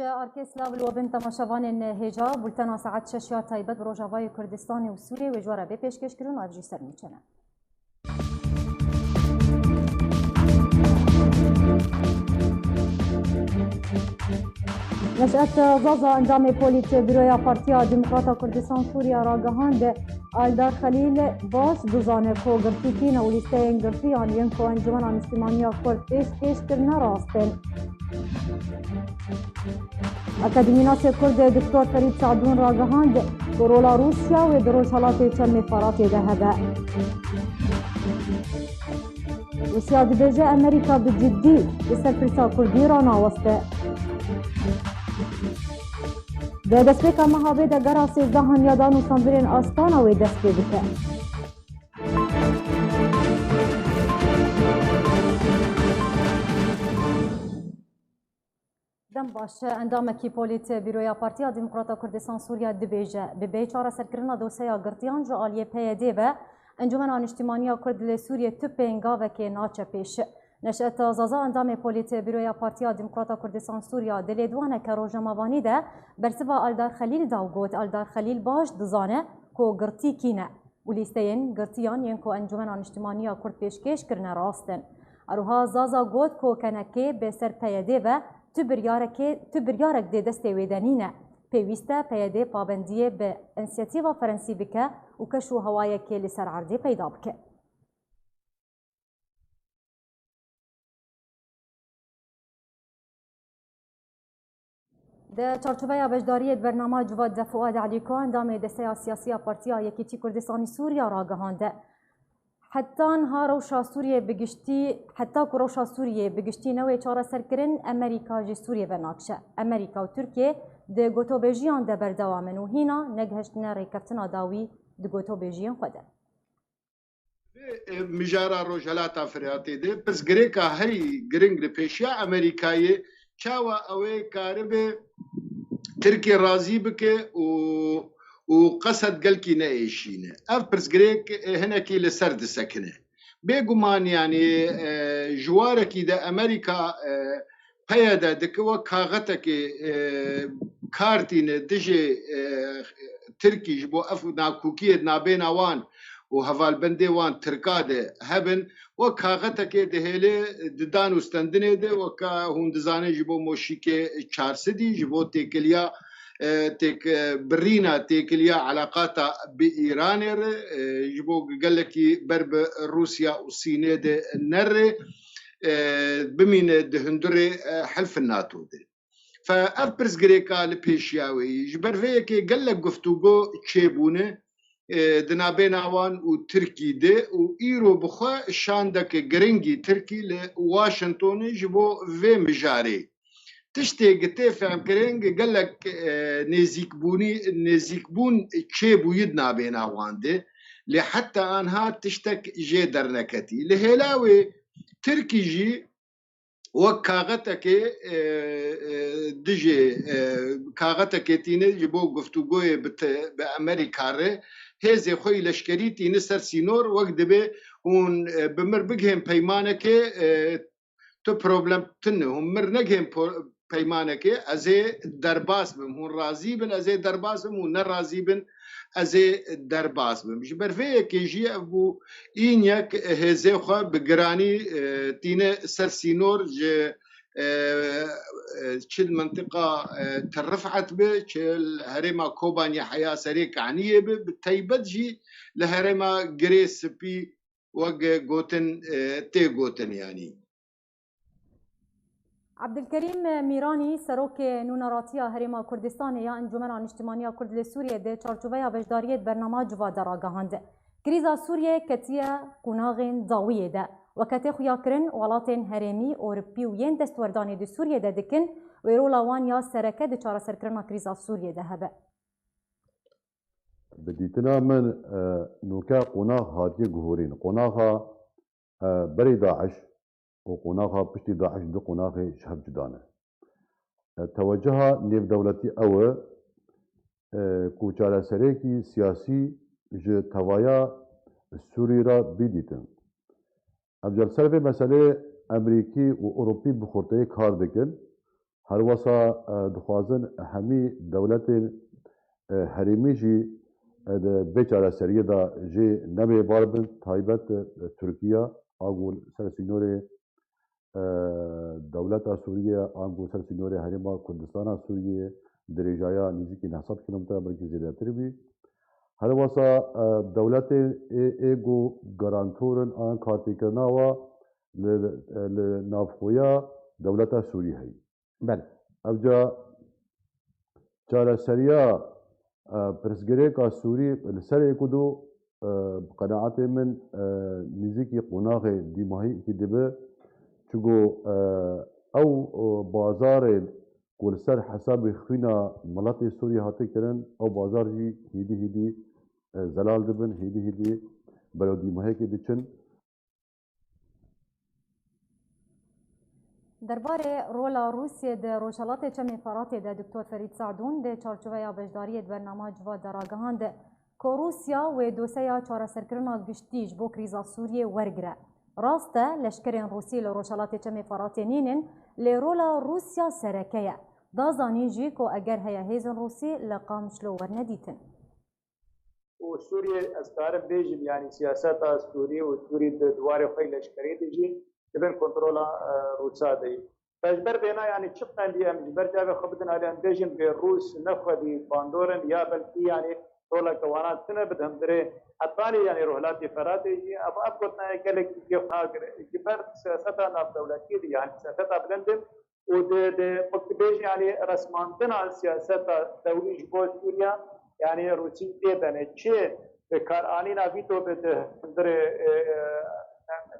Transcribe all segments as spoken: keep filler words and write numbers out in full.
Arkê silav li we bin temaşevanên hêja, bultena saet şeş ya taybet bi Rojavayê Kurdistanê û Sûriyê wê ji we re bê pêşkêşkirin û ev jî ser nûçe ne. Neşet Zaza, endamê Polîtbîroya Partiya Demokrata Kurdistan Sûriya ragihand, Aldar Xelîl baş dizane ku girtî kî ne û lîsteyên girtiyan yên ku Encûmena Niştimaniya Kurd pêşkêş kirine rast in. Akademînasê Kurd Doktor Ferîd Sadûn ragihand ku rola Rûsya wê di Rojhelatê Çemê Feratê de hebe. Rûsya dibêje Amerîka bi ciddî li ser pirsa Kurdî ranaweste. Di destpêka meha vê de gera sêzdeh ya danûstandinên Astana wê dest pê bike. Dem baş, endamekî Polîtbîroya Partiya Demokrata Kurdistan Sûriya dibêje, bi bê çareserkirina dosyeya girtiyan ji aliyê P Y D ve Encûmena Niştimaniya Kurd li Sûriyê tu pêngavekê naçe pêş. Neşet Zaza, endamê Polîtbîroya Partiya Demokrata Kurdistan Sûriya di lêdwaneke rojnamevanî de bersiva Aldar Xelîl da û got, Aldar Xelîl baş dizane ku girtî kî ne û lîsteyên girtiyan yên ku Encûmena Niştimaniya Kurd pêşkêş kirine rast in. Her wiha Zaza got ku kenekê bi ser P Y D ve tu biryarekê, tu biryarek dê destê wê de nîne. Pêwîst e P Y D pabendiyê bi însiyatîfa Ferensî bike û keş û hewayekê li ser erdê peyda bike. Di çarçoveya beşdariyê di bernama Civat de Fuad Elîko, endamê Desteya Siyasî ya Partiya Yekîtî Kurdistanî Sûriya ragihand, heta niha rewşa Sûriyê bi giştî, heta ku rewşa Sûriyê bi giştî newê çareserkirin, Amerîka ji Sûriyê ve nakşe. Amerîka û Tirkiye di gotobêjiyan de berdewam in û hîna negihiştine rêkeftina dawî di gotobêjiyên xwe de. Vê, e, mijara Rojhelata Firatê de pirsgirêka herî giring li pêşiya Amerîkayê, çawa ew ê karibe Tirkiye razî bike û û qesed gelkî neêşîne. Ev pirsgirêk, e, hinekî li ser disekine. Bêguman, yanî, e, ji warekî de Amerîka, e, P Y D dike wek kaxetekê, e, kar tîne dijê, e, Tirkî ji bo ev nakokiyê di nabêna wan û hevalbendê wan Tirka de hebin, wek kaxetekê dihêle di dan û stendinê de, weka hûn dizanin ji bo moşîkê çar sedî, ji bo têkiliya, e, têk-, e, birîna têkiliya eleqata bi Îranê re, e, ji bo gelekî ber bi Rûsya û Sînê de nere, e, bimîne di hundirê, e, Helfê NATO de. Fe ev pirsgirêka li pêşiya wê yî. Ji ber vê yekê gelek guftûgo çêbûne, e, di nabêna wan û Tirkî de û îro bi xwe şandeke giringî Tirkî li Washingtonê ji bo vê mijarê. Tiştê gi tê fehmkirin gi gelek, e, nêzîkbûnî, nêzîkbûn çêbûyî di nabêna wan de. Lê heta anha tiştek jê derneketî. Li hêla wê Tirkî jî wek kaxetekê, e, e, dijê, e, kaxetekê tîne ji bo guftûgoyê bi te-, bi Amerîka re hêzê xwe yî leşkerî tîne ser sînor, wek dibê hûn, e, bi mir bigihên peymanekê, e, tu problem tune, hûn mir negihên po-, peymanekê, ez ê derbas bim, hûn razî bin, ez ê derbas bim, hûn nerazî bin, ez ê derbas bim. Ji ber vê yekê jî ev bû înyek hêzê xwe bi giranî, e, tîne ser sînor ji, e, e, çi mintiqa, e, Til Rifet bi, çi li herêma Kobanî heya serê Kaniyê bi, bi teybet jî li herêma Girê Spî wek gotin, e, tê gotin yanî. Ebdilkerîm Mîranî, serokê Nûneratiya Herêma Kurdistanê ya Encûmena Niştimaniya Kurd li Sûriyê di çarçoveya beşdariyê di bernama Civata ragihand. Krîza Sûriyê ketiye qonaxên dawiyê de. Weke tê xuyakirin, welatên herêmî, Ewropî û yên destwerdanê di Sûriyê de dikin wê rola wan ya sereke di çareserkirina krîza Sûriyê de hebe. Bi dîtina min, e, nûke qonax hatiye guhorîn. Qonaxa, e, berî DAIŞ û qonaxa piştî DAIŞ du qonaxê ji hev cuda ne. E, tewecuha nêvdewletî ew e, e, ku çareseriyekî siyasî ji tevaya Sûrî re bidîtin. Em ji li ser vê meseleyê Emerîkî û Ewropî bi xurteyê kar dikin. Her wesa, e, dixwazin hemî dewletên, e, herêmî jî, e, di vê çareseriyê de jê nebê bar bin, taybet, e, Tirkiye, ango li ser sînorê, e, dewleta Sûriyê, ango ser sînorê Herêma Kurdistana Sûriyê, dirêjaya nêzîkî neh sed kîlometre belkî zêdetir bî. Her wesa, e, dewletê ê, ê ku garantor in an kartêkirina wa li, li navxweya dewleta Sûrî heyî. Belê. Evca çareseriya, e, pirsgirêka Sûrî li ser ê ku do, e, bi qenaetê min, e, nêzîkî qonaxê dîmahîkî dibe, çigo, e, ew, e, bazarên ku li ser hesabê xwîna miletê Sûrî hate kirin, ew bazar jî hêdî hêdî, e, zelal dibin, hêdî hêdî berew dîmahekê diçin. Derbarê rola Rûsiyê di Rojhelatê Çemê Feratê de Doktor Ferîd Sadûn di çarçoveya beşdariyê di bernama Civat de ragihand ku Rûsya wê doseya çareserkirina giştî ji bo krîza Sûriyê wergire. Rast e, leşkerên Rûsî li Rojhelatê Çemê Feratê nînin, lê rola Rûsya sereke ye. Da zanîn jî ku eger heye hêzên Rûsî li Qamişlo werne dîtin. û Sûriyê ez karim bêjim, yanî siyaseta Sûrî û Sûrî di di warê xwe yê leşkerî de jî di bin kontrola, e, Rûsa de ye. Ji ber vêna, yanî çi qendî em ji ber çavê xwe bidin alî, em bêjin bê Rûs ne xwedî bandor in ya belkî, yanî roleke wana tune bi di hundirê hetanî, yanî Rohilatê Feratê jî ev, ev gotina ye gelekî kêfxagir e. Ji ber siyaseta navdewletiyê de, yanî siyaseta bilind in û di, di, wek tu bêjî, yanî resmandina siyaseta dewrî ji bo Sûriya, yanî Rûsî tê de ne. Çi bi karanîna vîto bi di hundirê, e, e,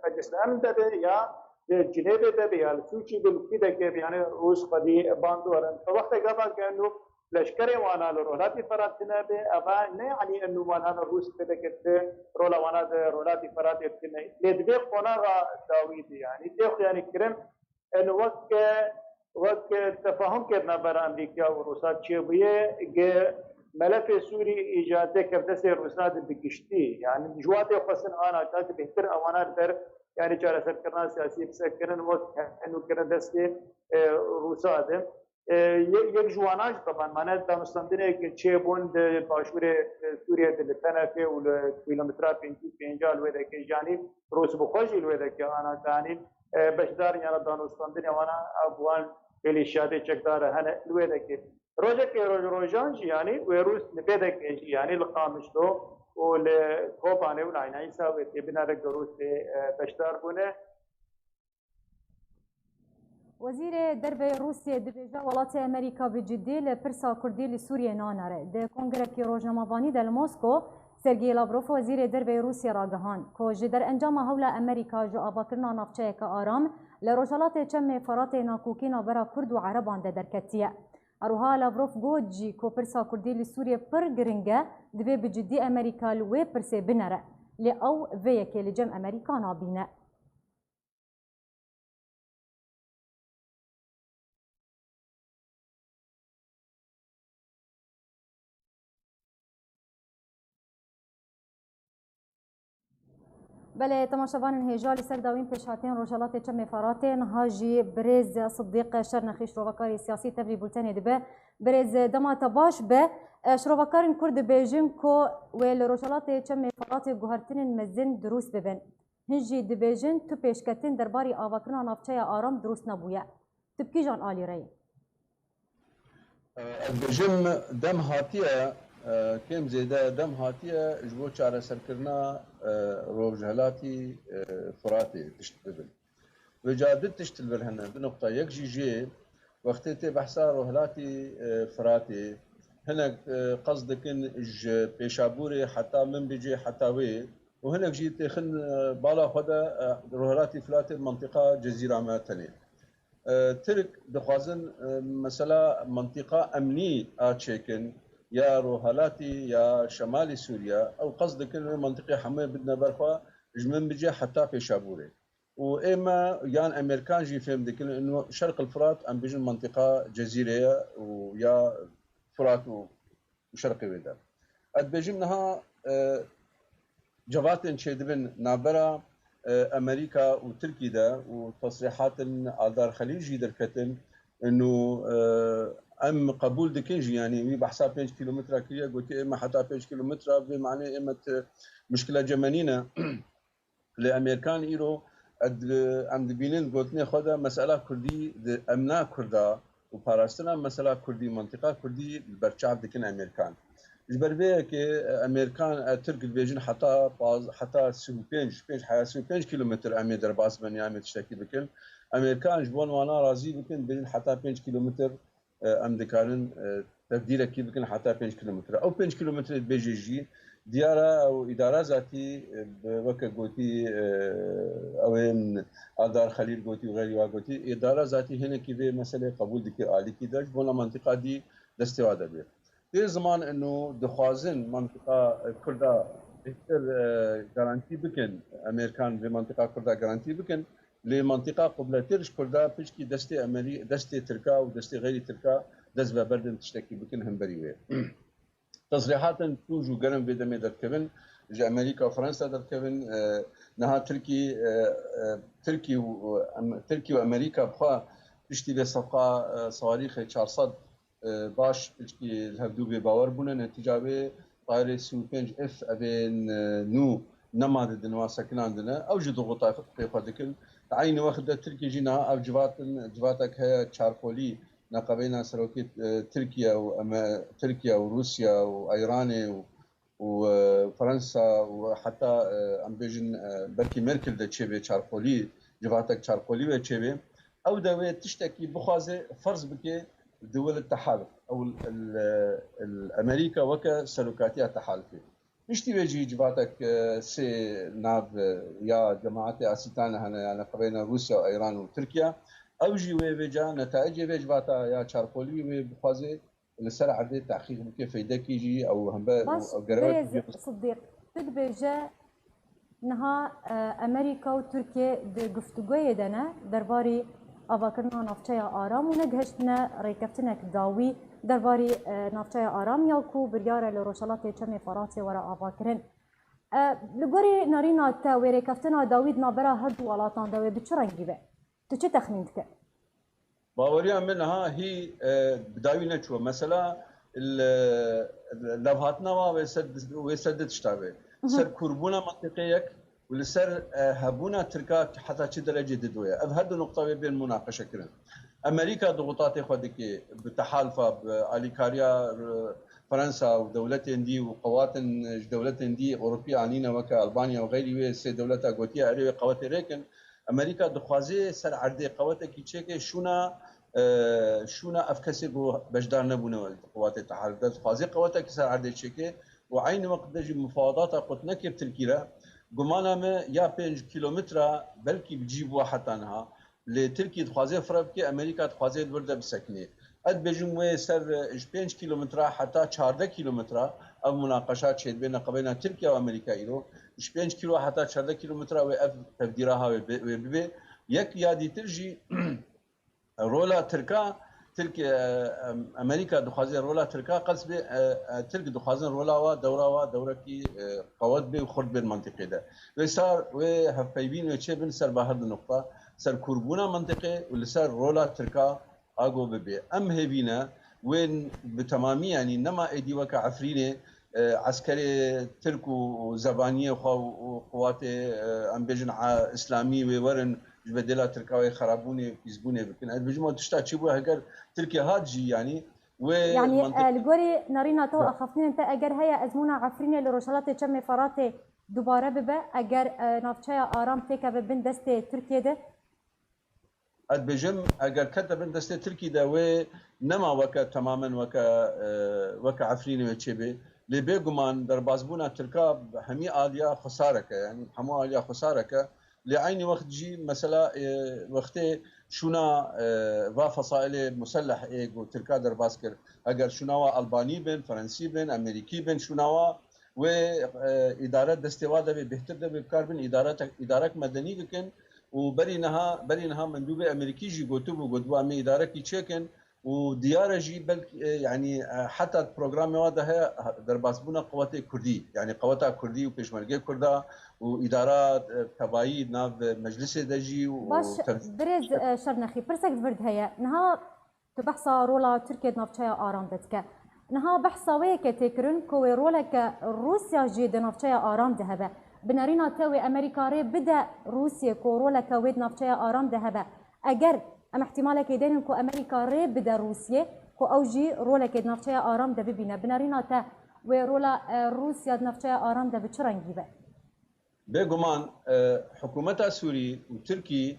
Meclisa Emn de be ya di Cinêvê de be ya li Sûçî be, li kî de ke be, yanî Rûs xwedî bandor in. Wextê gava ke nû leşkerê wana li Rohilatê Feratê tune be, eva ne yanî inu wana li Rûs pê de ke di rola wana di Rohilatê Feratê tune. Lê di vê qonaxa dawî de, yanî tê xwe yanî kirin, in wek, wek tefahumkê di navbera Amerîka û Rûsa çêbûye, gi melefê Sûrî îca dê kevdestê Rûsa de bi giştî. Yanî ji watê xwestin ana çar di bêhtir ewana li ber, yanî çareserkirina siyasî bisekirin wek henu kirin destê, e, Rûsa de. E, ye-, yek ji wana jî teban mane danûstandinê ke çêbûn di başûrê, e, Sûriyê de li Tenefê û li kîlometra pêncî pênca li wê dekê jî, yanî Rûs bi xwe jî li wê dekê ana, yanî, e, beşdar in ya danûstandinê wana, ev wan hêlîşiyatê çekdar hene li wê dekê. Rojekê roj-, rojan jî, yanî wê Rûs li vê dekê jî, yanî li Qamişlo û li Kobanê û li Eynayîsa wê tê binere ke Rûs tê, e, beşdar bûne. Wezîrê Derve yê Rûsiyê dibêje welatê Amerîka bi cidî li pirsa Kurdî li Sûriyê nanere. Di kongrekî rojnamevanî de li Mosko, Sergey Lavrov, Wezîrê Derve yê Rûsiyê ragihand ku ji derencama hewla Amerîka ji avakirina navçeyeke aram li rojhelatê Çemê Feratê nakokî navbera Kurd û Ereban de derketiye. Her wiha Lavrov got jî ku pirsa Kurdî li Sûriyê pir giring e, divê bi cidî Amerîka li wê pirsê binere. Lê ew vê yekê li cem Amerîka nabîne. Belê, temaşevanên hêja, li ser dawîn pêşhatên Rojhelatê Çemê Feratê niha jî birêz Sidîq Şernexî, şirovekarê siyasî, tevlî bultenê dibe. Birêz, dema te baş be. E, şirovekarên Kurd dibêjin ku wê li Rojhelatê Çemê Feratê guhertinên mezin dirûst bibin. Hin jî dibêjin tu pêşketin derbarî avakirina navçeya aram dirûst nebûye. Tu bi kîjan alî re yî? Ez dibêjim dem hatiye, kêm zêde dem hatiye ji bo çareserkirina, e, rojhelatî, e, Firatê tişt bibin. Vêca du tişt li vir hene, du noqta. Yek jî jê, wextê tê behsa rojhilatî, e, Firatê, hinek, e, qesd dikin ji Pêşabûrê heta Minbicê heta wê û hinek jî têxin, e, bala xwe de, e, rojhilatî Firatê mentiqa Cezîra me tenê. E, Tirk dixwazin, e, mesela mentiqa emnî a çêkin ya rojhilatî ya şemalî Sûriye, ew qesd dikin wê mentiqê hemû bidine ber xwe ji Minbicê heta Pêşabûrê. û ê me yan Amerîkan jî fêm dikin, ino Şerq el Firat, em bêjin mentiqa Cezîrê ye û ya Firat û, û şerqê wê de. Ez dibêjim niha, e, cevatên çêdibin navbera, e, Amerîka û Tirkî de û tesrîhatên Aldar Xelîl jî derketin, Eno, e, em qebûl dikin jî, yanî wî behsa pênc kîlometra kiriye, gotiye, "Ême heta pênc kîlometra, vê manê ême ti mişkila cemenî ne." Lê Amerîkan îro ed-, em dibînin gotinê xwe de mesela Kurdî di emna Kurda û parastina mesela Kurdî, mentiqa Kurdî li ber çav dikin Amerîkan. Ji ber vê yekê, e, Amerîkan, e, Tirk dibêjin heta paz-, heta sî û pênc, pênc heya sî û pênc kîlometr em ê derbas bin ya em ê tiştekî bikin. Amerîkan ji bo wana razî bikin, dibêjin heta pênc kîlometr, e, em dikarin, e, tevdîrekî bikin heta pênc kîlometre. Ew pênc kîlometre dibêje jî, diyar e, ew îdara zatî, e, bi, weke gotî, e, ew ên Eldar Xelîl gotî û xeyrî wa gotî, îdara zatî hinekî vê meselê qebûl dikir alîkî de, ji bona mentiqa dî destê wa de bê. Tê ziman eno dixwazin mentiqa Kurda bêhtir, e, garantî bikin, Amerîkan vê mentiqa Kurda garantî bikin, lê mentiqa qubletir ji Kurda pişkî destê Amerî-, destê Tirka û destê xeyrî Tirka dest ve berdin tiştekî bikin hemberî wê. Tesrîhatin tûj û gerim vê demê derdikevin, ji Amerîka û Fransa derdikevin, e, niha Tirkî, e, e, Tirkî û, em, Tirkî û Amerîka bi xwe piştî vê sefqa, e, sawarîxê çar sed e, baş piştî li hevdû bêbawer bûne. Netîca wê tayarê sî û pênc F evên, e, nû nema didin, wan sekinandine. Ew jî dixuta xwe dikin. Di eynî wext de Tirkiye jî niha ev civat in, civatek heye çarkolî, neqebeyna serokê, e, Tirkiye û Eme-, Tirkiye û Rûsya û Eyranê û û, e, Fransa û heta, e, em bêjin, e, belkî Merkel de çêbê çarkolî, civatek çarkolî ve çêbê. Ew de wê tiştekî bixwaze ferz bike di wil tehalif. Ew il, il, il Amerîka weke serokatiya tehalifê. Piştî vê jî civatek, e, sê nav, e, ya cemaetê Asîtane hene, ya neqebeyna Rûsya, Eyran û Tirkiye. Ew jî wê vêca netayecê vê civata ya çarkolî wê bixwaze li ser erdê tehqîq bike, feydekî jî ew hembe Baş, ew gerewek birêz Sidîq, tu dibêje niha, e, Amerîka û Tirkiye di guftûgoyê de ne derbarî avakirina navçeya Aram û negihiştine rêkeftinek dawî derbarî, e, navçeya Aram ya ku biryar e li rojhelatê Çemê Feratsê were avakirin. E, li gorî nerîna te wê rêkeftina dawî di navbera her du welatan de wê bi çi rengî be? Tu çi texmîn dike? Baweriya min niha hî, e, bi dawî neçûye. Mesela, li, levhatina wa wê ser, wê ser di tişta be. Mhm. Ser kûrbûna mentiqê yek û li ser, e, hebûna Tirka heta çi derecê didoye. Ev her du nuqta wê bên munaqeşe kirin. Amerîka dixutatê xwe dike bi tehalifa, bi alîkariya, e, Fransa û dewletên dî û qewatin ji dewletên dî Ewropî anîne weke Albanya û xeyrî wê sê dewleta gotiye erê wê qewetê rêkin. Amerîka dixwaze ser erdê qewetekî çêke şûna, e, şûna ev kesê ku beşdar nebûne li qewatê teharif de. Dixwaze qewetekî ser erdê çêke û eynî wext de jî mufawedata qut neke bi Tirkî re. Gumana me ya pênc kîlometra belkî bi cî bû heta niha. Lê Tirkî dixwaze fire bike, Amerîka dixwaze li wir de bisekine. Ez dibêjim wê ser, e, ji pênc kîlometra heta çardeh kîlometra ev munaqeşa çêdibe neqebeyna Tirkiye û Amerîka îro. Ji pênc kîlo heta çardeh kîlometra wê ev tevdîra ha wê bi-, wê bibe. Yek ya dîtir jî rola Tirka, Tirk-, e, em-, Amerîka dixwaze rola Tirka qels bê, e, e, Tirk dixwazin rola wa, dewra wa, dewrekî, e, qewet bê û xurt bê di mentiqê de. Wê sar, wê hevpeyvîn wê çêbin ser ba her du nuqta, ser kûrbûna mentiqê û li ser rola Tirka ago bibe. Em hêvî ne, wê bi temamî, yanî nema êdî weke Efrînê, e, eskerê Tirk û, û zebaniyê xwe û, û qewatê, e, em bêjin, a, îslamî wê werin ji bedêla Tirka wê xerabûnê û pîsbûnê bikin. Ez dibêjim, ew tişta çi bû, heger Tirkiye hat jî, yanî wê Yanî, mantiq- e, li gorî nerîna te û Ya. axaftinên te, eger heye ezmûna Efrînê li rojhelatê Çemê Feratê dubare bibe, eger, e, navçeya Aram têkeve bin destê Tirkiyê de, Ez dibêjim, eger kete bin destê Tirkî de wê nema weke temamen weke, e, weke Efrînê wê çêbê. Lê bêguman derbasbûna Tirka hemî aliya xwesarek e, yanî hemû aliya xwesarek e. Lê eynî wext jî mesela, e, wextê şûna, e, va fesailê muselleh ê ku Tirka derbas kir, eger şûna wa Albanî bin, Frensî bin, Amerîkî bin, şûna wa wê, e, îdare destê wa de bê, bêhtir de bê, bi kar bin îdare te-, îdarek medenî bikin. Û berî niha, berî niha mendûbê Amerîkî jî gotibû, gotibû, "Em ê îdarekî çêkin." Û diyar e jî belkî, e, yanî, e, heta programê wa de heye, ha, derbasbûna qewetê Kurdî, yanî qeweta Kurdî û pêşmergê Kurda û îdara, e, tebayî nav meclisê de jî û Baş, tev- birêz, e, Şernexî, pirsek di vir de heye. Niha Tu behsa rola Tirkiye di navçeya aram de dike. Niha behsa wê yeke tê kirin ku wê roleke Rûsya jî di navçeya aram de hebe. Bi nerîna te wê Amerîka rê bide Rûsiyê ku roleke wê di navçeya aram de hebe. Eger em ihtimalekê dênin ku Amerîka rê bide Rûsiyê ku ew jî rolekê di navçeya aram de bibîne. Bi nerîna te wê rola, e, Rûsya di navçeya aram de bi çi rengî be? Bêguman, e, hikûmeta Sûrî û Tirkî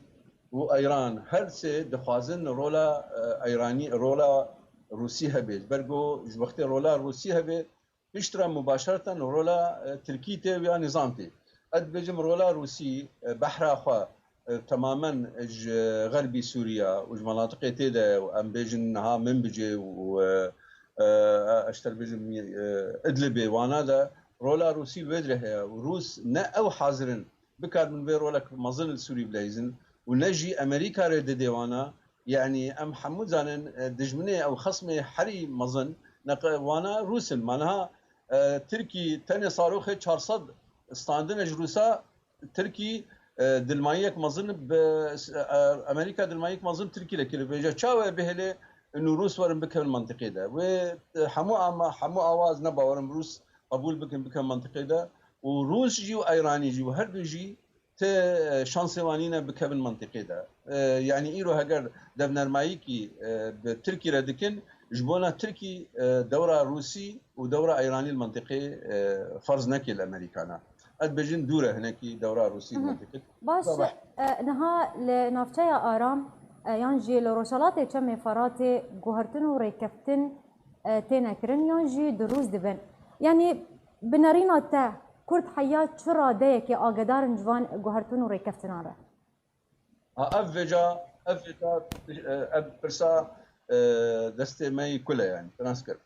û Îran her sê dixwazin rola, e, Îranî, rola Rûsî hebe. Ji ber ku ji wextê rola Rûsî hebe, piştre mubaşereten rola, e, Tirkî tê ya nîzam tê. Ez dibêjim rola Rûsî, e, behra xwe, e, temamen ji Xerbî Sûriya û ji menatiqê tê de, em bêjin niha Minbicê û, e, e, ez ji te bêjim, e, Idlibê, wana de rola Rûsî li wê dirê heye û Rûs ne ew hazir in bikaribin vê rolek mezin li Sûrî bileyzin û ne jî Amerîka rê didê wana. Yanî em hemû zanin, e, dijminê ew xesmê herî mezin neqe wana Rûs in. Ma niha, e, Tirkî tenê saroxê çar sed standine ji Rûsa, Tirkî, e, dilmayiyek mezin bi, e, Amerîka dilmayiyek mezin Tirkî re kiriye. Vêca çawa bihêle û Rûs werin bikevin mentiqê de? Wê, e, hemû ama, hemû awaz ne bawerim Rûs qebûl bikin, bikevin mentiqê de. Û Rûs jî û Îranî jî û her du jî ti, e, şansê wan nîne bikevin mentiqê de. E, yanî îro heger devnermayîkî, e, bi Tirkî re dikin, ji bona Tirkî, e, dewra Rûsî û dewra Îranî li mentiqê, e, ferz neke li Amerîkana. Ez dibêjin dûr e hinekî dewra Rûsî li mentiqê. Baş, e, niha li navçeya Aram, e, yan jî li Rojhelatê Çemê Feratê guhertin û rêkeftin, e, têne kirin yan jî dirûz dibin. Yanî bi nerîna te Kurd heya çi radeyekê agedar in ji van guhertin û rêkeftinan re? Ha, ev vêca, ev vêca, e, ev pirsa, e, destê me yî kul e, yanî, te nas kir.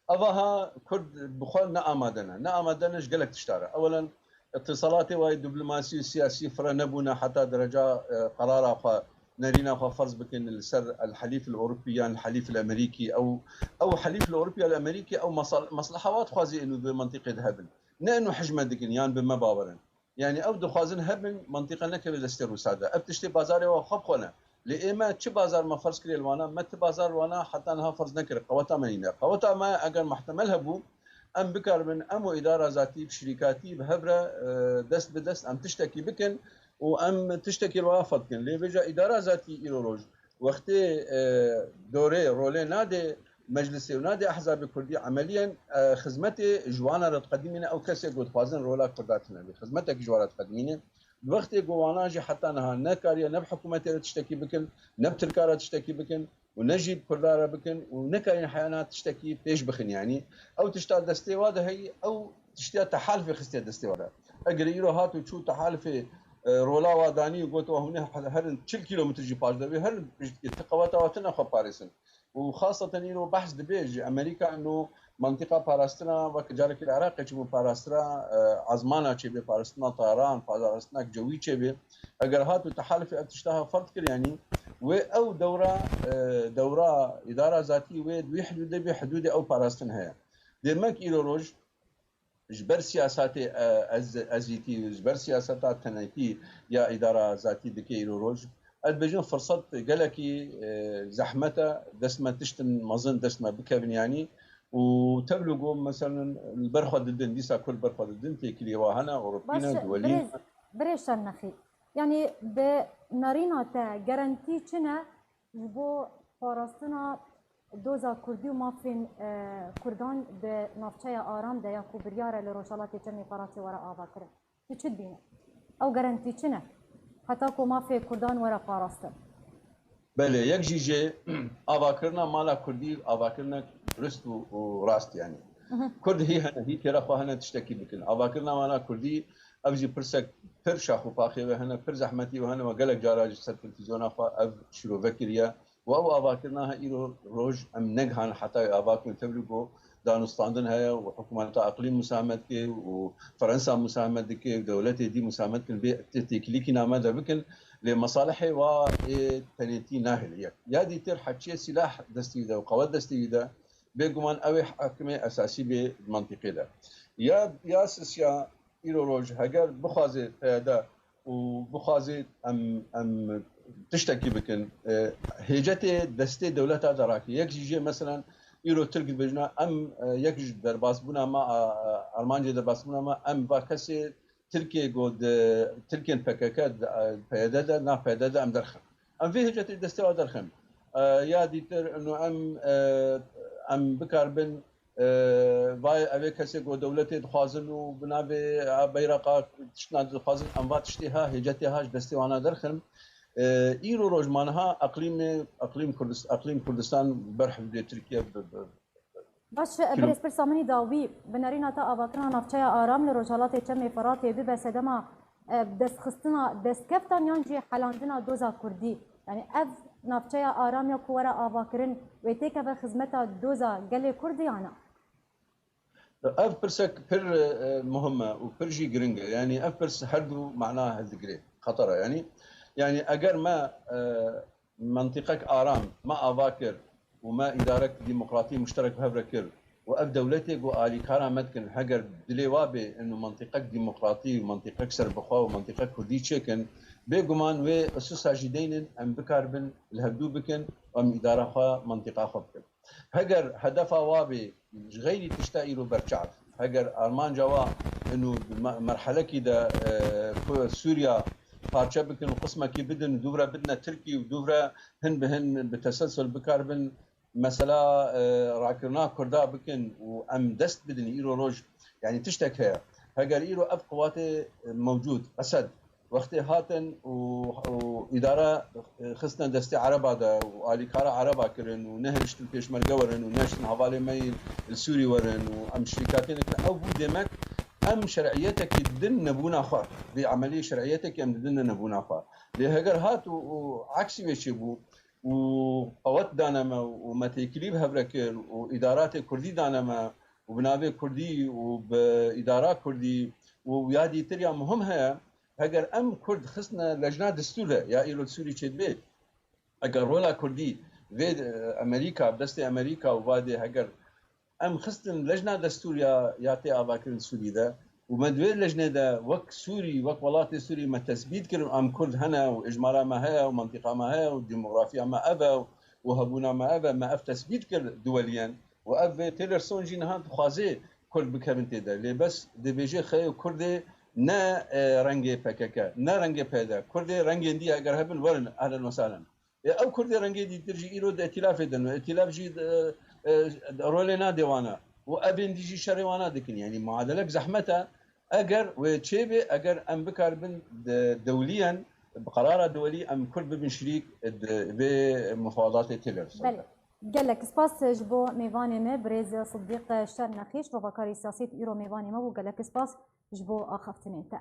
Eva ha Kurd bi xwe ne amade ne. Ne amade ne ji gelek tişta re. Ewelen, îtîsalatê wa yê diplomasî û siyasî fire nebûne heta dereca, e, qerara xwe, nerîna xwe ferz bikin li ser El Helîf El Ewropî yan El Helîf El Emerîkî. Ew, ew Helîf El Ewropî El Emerîkî ew masal-, mesleha wa dixwazî ênû vê mentiqê de hebin. Ne ênû hijmet dikin yan bi me bawer in. Yanî ew dixwazin hebin, mentiqa nekeve destê Rûsa de. Ev tiştê bazarê wa xwe bi xwe ne. Lê ê me çi bazar me ferz kiriye li wana, me ti bazar li wana heta niha ferz nekir. Qeweta me nîne. Qeweta me eger muhtemel hebû, em bikaribin, em û îdara zatî, bi şirîkatî, bi hev re, e, dest bi dest em tiştekî bikin û em tiştekî li wana fetkin. Lê vêca îdara zatî îro roj, wextê, e, dorê, rolê nade meclisê û nade ehzabê kurdî, emeliyen, e, xizmetê ji wana re diqedimîne, ew kesê ku dixwazin rola kurda tune bê. Xizmetek ji wana diqedimîne. Di wextê ku wana jî heta niha nekariye ne bi hikûmetê re tiştekî bikin, ne bi Tirka re tiştekî bikin û ne jî bi Kurda re bikin û nekarîn heyana tiştekî pêş bixin, yanî ew tişta destê wa de heyî, ew tiştiya tehalifê xistiye destê wa de. Eger îro hat û çû tehalifê, e, rola wa danî û got, "Wa hûn ê herin çil kîlometr jî paş de bê, herin pişt dikê, ti qeweta wa tune xwe parêzin." Û xaseten îro behs dibe ji Amerîka, no mentiqa parastina, wek carekî li Iraqê çi bû parastina, e, ezmana çêbe, parastina tayaran, parastina cewî çêbe. Eger hat û tehalifê ev tişta ha ferd kir, yanî wê ew dewra, e, dewra îdara zatî wê di wî hidûdê bê, hidûdê ew parastin heye. Demek îro roj ji ber siyasetê, e, ez, ezîtî, ji ber siyaseta tenekî ya îdara zatî dike îro roj. Ez dibêjim firset gelekî, e, zehmet e, dest me tiştin mezin dest me bikevin yanî. Û tevlû ku, meselen, li ber xwe didin, dîsa ku li ber xwe didin, têkiliyê wa hene, Ewropî ne, Baş, duwelî ne. Birêz, birêz Şernexî. Yanî bi nerîna te garantî çi ne? Ji bo parastina doza kurdî û mafên, e, kurdan di navçeya Aram de ya ku biryar e li Rojhelatê Çemê Feratê were avakirin. Tu çi dibînî? Ew garantî çi ne? Heta ku mafê kurdan were parastin. Belê, yek jî jê avakirina mala kurdî avakirinek durist û, û rast, yanî. Mhm. Kurd hî hene, hî têra xwe hene tiştekî bikin. Avakirina mala kurdî, ev jî pirsek pir şax û paxê wê hene, pir zehmetî wê hene, we gelek cara ji ser televîzyona xwe ev şîrove kiriye. Û ew avakirina he îro roj em negihan heta wê ava bikin, tevlî ku danûstandin heye û hikûmeta eqlîm musamet dike û Fransa musamet dike û dewletê dî musamet dikin vê tê-, têkilîkî name de bikin, lê mesalihê wa ê tenêtî nahêle yek. Ya dîtir heçiyê sîlah destî wî de û qewet destî wî de, bêguman ew ê hekimê esasî bê di mentiqê de. Ya, ya sisiya îro roj heger bixwaze P Y D û û bixwazê em, em tiştekî bikin. E, hêcetê destê dewleta de rake. Yek jî jê, meselen, îro Tirk dibêjina, em, e, yek ji derbasbûna me, a, a, armancê derbasbûna me, em va kesê Tirkiyê go di Tirkiyên P K K de, e, P Y D de, na P Y D de em derxin. Em vê hêcetê destê wa derxin. E, ya dîtir, ino em, e, em bikaribin, e, vay, ev ê kesê ku dewletê dixwazin û bi navê, e, beyreqa tiştna dixwazin, em va tiştê ha, hêcetê ha ji destê wana derxin. E, îro roj ma niha eqlîmê, eqlîm Kurdist-, eqlîm Kurdistan ber hududê Tirkiye bi, bi, bi Baş, e, kilo- birêz, pirsa min î dawî, bi nerîna te avakirina navçeya Aram li rojhelatê Çemê Firatê bibe sedema, e, destxistina destkeftan yan jî helandina doza Kurdî? Yani ev navçeya Aram ya ku were avakirin wê têkeve xizmeta doza gelê Kurd ya na? Ev pirsek pir, e, muhim e û pir jî giring e. Yanî ev pirs her du mana hildigire, xeter e. Yanî, yanî eger me, e, mentiqek aram me ava kir û me îdarek demokratî muşterek bi hev re kir û ev dewletê ku alîkara me dikin, heger dilê wa bê ino mentiqek demokratî û mentiqek serbixwe û mentiqek kurdî çêkin, bêguman wê ususa jî deynin em bikaribin li hevdû bikin û em îdara xwe, mentiqa xwe bikin. Heger hedefa wa bê ji xeyrî tişta îro berçav, heger armanca wa ino di me-, merhelekî de, e, ku Sûriya parçe bikin û qismekî bidin, dûvre bidine Tirkî û dûvre hin bi hin bi teselsul bikaribin mesela, e, rakirina Kurda bikin û em dest bidin îro roj, yanî tiştek heye. Heger îro ev quwatê, e, mewcûd, Esed, wextê hatin û, û îdare, e, xistine destê Ereba de û alîkara Ereba kirin û nehiştin pêşmerge werin û nehiştin hevalê me yên li Sûrî werin û em şirîkatê nekin, ew bû demek em şer'iyetekî din nebûna xwe. Vê emeliyê şer'iyetekî em didin nebûna xwe. Lê heger hat û, û eksî wê çêbû û qewet dane me û me têkilî bi hev re kir û îdaratê kurdî dane me û bi navê kurdî û bi îdara kurdî û ya dîtir ya muhim heye, heger em kurd xistine lejna destûr de ya îro li Sûrî çêdibe, eger rola kurdî vê, e, Amerîka, bi destê Amerîka û vadê heger em xistin lejna destûr ya, ya tê avakirin Sûrî de û me di wê lejnê de wek Sûrî, wek welatê Sûrî me tesbît kir û em kurd hene û êjmara me heye û mentiqa me heye û demografiya me ev e û hebûna me ev e, me ev tesbît kir duweliyen û ev vê Tillerson jî niha dixwazê kurd bikevin tê de. Lê bes dibêje xeyê kurdê ne, e, rengê P K K, ne rengê P Y D. Kurdê rengên dî eger hebin werin, ehlen we sehlen. E, ew kurdê rengê dîtir jî îro di îtîlafê de ne. Îtîlaf jî, e, e, rolê nadê wana. Û evên dî jî şerê wana dikin. Yanî muadelek zehmet e. Eger wê çêbê, eger em bikaribin de-, dewliyen, bi qerara dewlî em kurd bibin şirîk di vê mufawadatê tê Belê. Gelek spas ji bo mêvanê me, birêz Sidîq Şernexî, şrovakarê siyasî, îro mêvanê me bû. Gelek spas ji bo axaftinên te.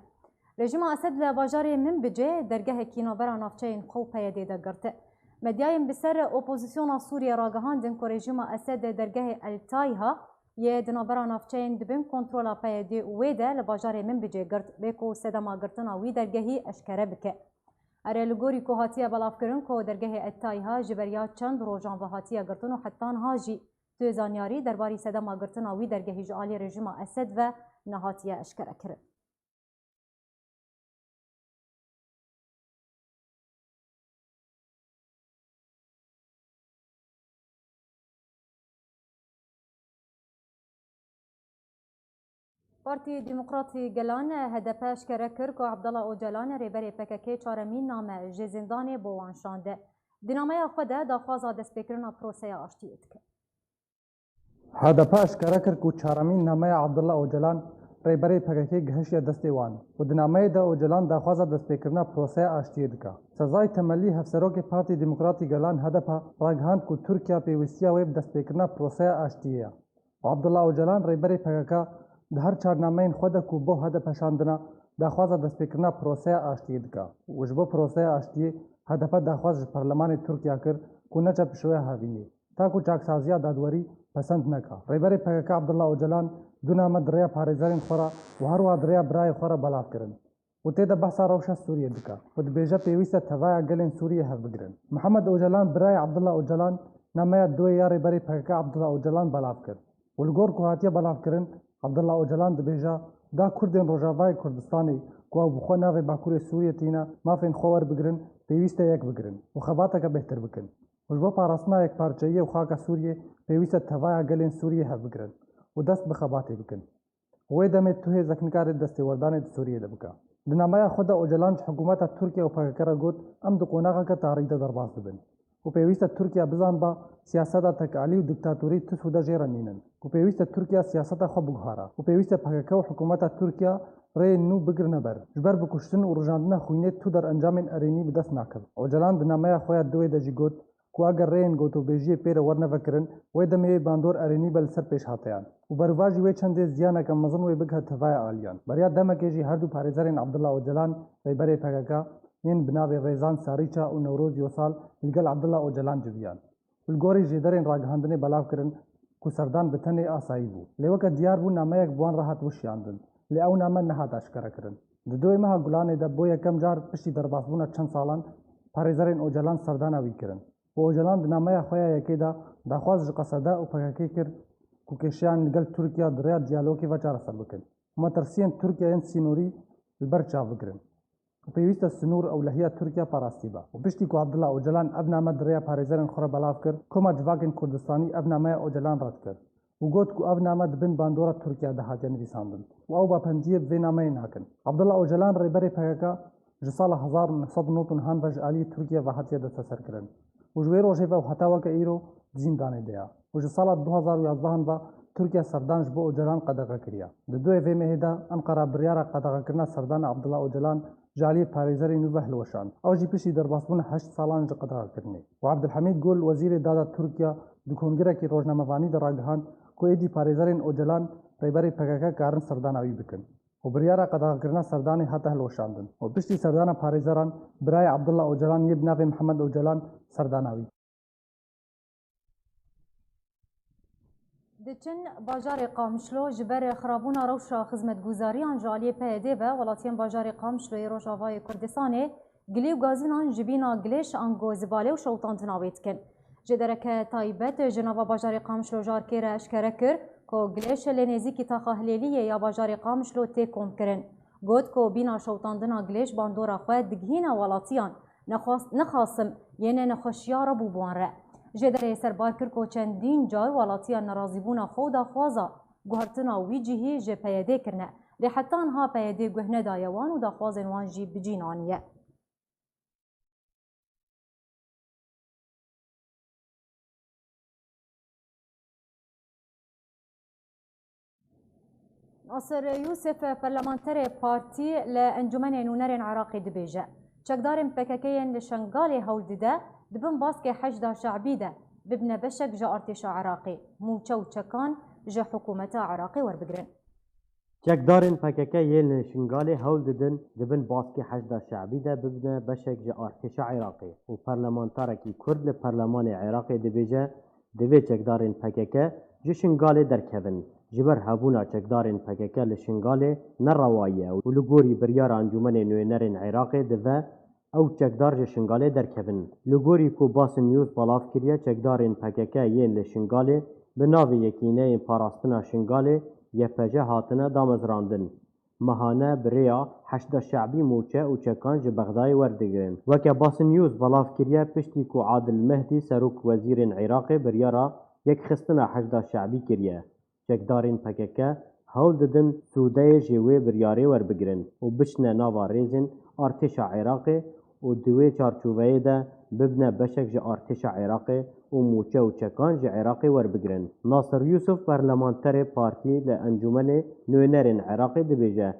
Rejîma Esed li bajarê Minbicê dergehekî navbera navçeyên xwe û P Y D'ê de girti. Medyayên bi ser opozisyona Sûriyê ragihandin ku rejîma Esed dergehê El Tayha yê di navbera navçeyên di bin kontrola P Y D û wê de li bajarê Minbicê girt, bê ku sedema girtina wî dergehî eşkere bike. Erê, li gorî ku hatiye belavkirin ku dergehê El Tayha ji beriya çend rojan ve hatiye girtin û heta niha jî tu zanyarî derbarî sedema girtina wî dergehî ji alî rejîma Esed ve nehatiye eşkerekirin. Partî Demokratî Gelan, H D P, eşkere kir ku Abdullah Ocalan, rêberê P K K, çaremîn name ji zindanê bo wan şande. Di nameya xwe de daxwaza destpêkirina proseya aştiyê dike. H D P eşkere kir ku çaremîn nameya Abdullah Ocalan, rêberê P K K, gihiştiye destê wan û di nameyê de Ocalan daxwaza destpêkirina proseya aştiyê dike. Sezai Temelî, hevserokê Partî Demokratî Gelan, H D P, ragihand ku Tirkiye pêwîstiya wê bi destpêkirina proseya aştiyê ye. Abdullah Ocalan, rêberê P K K, di her çar nameyên xwe de ku bo H D P şandina, daxwaza destpêkirina proseya aştiyê dike û ji bo proseya aştiyê H D P daxwaz ji Perlemanê Tirkiye kir ku neçe pişoya hevînê, ta ku çaksaziya dadwerî pesend neka. Rêberê P K K Abdullah Ocalan du name di rêya parêzerên xwe re û her wiha di rêya birayê xwe re belav kirin û tê de behsa rewşa Sûriyê dike û dibêje pêwîst e tevaya gelên Sûriyê hevbigirin. Mihemed Ocalan, birayê Abdullah Ocalan, nameya duwê ya rêberê P K K Abdullah Ocalan belav kir û li gor ku hatiye belavkirin, Abdullah Ocalan dibêje, da Kurdên Rojavayê Kurdistanê ku ew bi xwe navê Bakurê Sûriyê tîne, mafên xwe werbigirin, pêwîst e yek bigirin û xebateke bêhtir bikin. Û ji bo parastina yekparçeyiyê û xaka Sûriyê pêwîst e tevaya gelên Sûriyê hevbigirin û dest bi xebatê bikin. Wê demê tu hêzek nikare destêwerdanê di Sûriyê de bike. Di nameya xwe de Ocalan ji hikûmeta Tirkiye û P K K re got, em di qonaxeke tarî de derbas dibin û pêwîst e Tirkiye bizanba siyaseta tekalî û diktatorî tu sûde jê re nînin û pêwîst e Tirkiye siyaseta xwe biguhara û pêwîst e P K K û hikûmeta Tirkiye rêyên nû bigirine ber. Ji ber bi kuştin û rijandina xwînê tu derencamên erênî bi dest nakevin. Ocalan di nameya xwe ya duwê de jî got, ku eger rêyên gotûbêjiyê pê re werne vekirin, wê demê wê bandor erênî be li ser pêşhateyan û bervajî wê çendê ziyaneke mezin wê bigihe tevaya aliyan. Beriya demekê jî her du parêzerên Abdullah Ocalan, rêberê P K K, yên bi navê Rêzan Sarîça û Newroz Yosal li gel Abdullah Ocalan civiyan û li gorî jêderên ragihandinê belav kirin ku serdan bi tenê asayî bû. Lê weke diyar bû nameyek bi wan re hat wişiyandin, lê ew name nehat aşkere kirin. Di duwê meha Gulanê de bo yekem car piştî derbasbûna çend salan parêzerên Ocalan serdana wî kirin. û Ocalan di nameya xwe ya yekê de daxwaz ji Qesede û P K K kir ku kêşeyan li gel Tirkiye di rêya diyalogê ve çareser bikin û metirsiyên Tirkiye yên sînorî li ber çav bigirin û pêwîst e sinûr ewlehiya Tirkiye parastî be. Û piştî ku Abdullah Ocalan ev name di rêya parêzerên xwe re belav kir, Koma Civakên Kurdistanî ev nameya Ocalan red kir û got ku ev name di bin bandora Tirkiye de hatiye nivîsandin û ew bapendiyê bi vê nameyê nakin. Abdullah Ocalan, rêberê P K K, ji sala hezar û neh sed û nod û neh ve ji aliyê Tirkiye ve hatiye desteserkirin û ji wê rojê ve û heta weke îro di zîndanê de ye û ji sala du hezar û yazdehan ve Tirkiye serdan ji bo Ocalan qedexe kiriye. Di duwê vê mehê de Enqera biryara qedexekirina serdana Abdullah Ocalan ji aliyê parêzerên wî ve hilweşand. Ew jî piştî derbasbûna heşt salan ji qedexekirinê. Û Abdulhamîd Gul, wezîrê dada Tirkiye, di kongirekî rojnamevanî de ragihand ku êdî parêzerên Ocalan, rêberê P K K, karin serdana wî bikin. û biryara qedexekirina serdanê hate hilweşandin û piştî serdana parêzeran, birayê Abdullah Ocalan yê bi navê Mihemed Ocalan serdana wî. Diçin bajarê Qamişlo. Ji ber xirabûna rewşa xizmetguzariyan ji aliyê P Y D ve, welatiyên bajarê Qamişloyê Rojavayê Kurdistanê gilî û gazînan ji bîna gilêş ango zibalê û şewitandina wê dikin. Jêdereke taybet ji nava bajarê Qamişlo ji ARKê re eşkere kir ku gilêş lê nêzîkî taxa Hilêliyê ya bajarê Qamişlo tê komkirin. Got ku bîna şewitandina gilêş bandora xwe digihîne welatiyan, nexwas-, nexasim yên nexweşiya re bû bi wan re. Jêderê serbar kir ku çendîn car welatiyan nerazîbûna xwe û daxwaza guhertina wî cihî ji P Y D kirine. Lê heta niha P Y D guh nedaye wan û daxwazên wan jî bi cî naniye. Nasir Yusuf, parlamenterê partî li Encûmenê Nûnerên Iraqê dibêje, çekdarên P K K yên li Şengalê hewl dide, di bin baskê Heşda Şe'bî de bibine beşek ji artêşa Iraqê, mûçe û çekan ji hikûmeta Iraqê werbigirin. Çekdarên P K K yên li Şingalê hewl didin di bin baskê Heşda Şe'bî de bibine beşek ji artêşa Iraqê û parlamentarekî Kurd li Perlemanê Iraqê dibêje, divê çekdarên P K K ji Şingalê derkevin. Ji ber hebûna çekdarên P K K li Şingalê ne rewa ye û li gorî biryara Encûmenê Nûnerên Iraqê dibe ew çekdar ji Şingalê derkevin. Li gorî ku Basın News belav kiriye, çekdarên P K K yên li Şingalê bi navê Yekîneyên Parastina Şingalê, Y P Ş, hatine damezrandin. Mehane bi rêya Heşda Şe'bî mûçe û çekan ji Bexdayê werdigirin. Weke Basın News belav kiriye, piştî ku Adil Mehdî, serok wezîrên Iraqê, biryara yekxistina Heşda Şe'bî kiriye, çekdarên P K K hewl didin sûdeyê ji wê biryarê werbigirin û biçine nava rêzên artêşa Iraqê û di wê çarçoveyê de bibine beşek ji artêşa Iraqê û mûçe û çekan ji Iraqê werbigirin. Nasir Yusuf, parlamenterê partî li Encûmenê Nûnerên Iraqê, dibêje,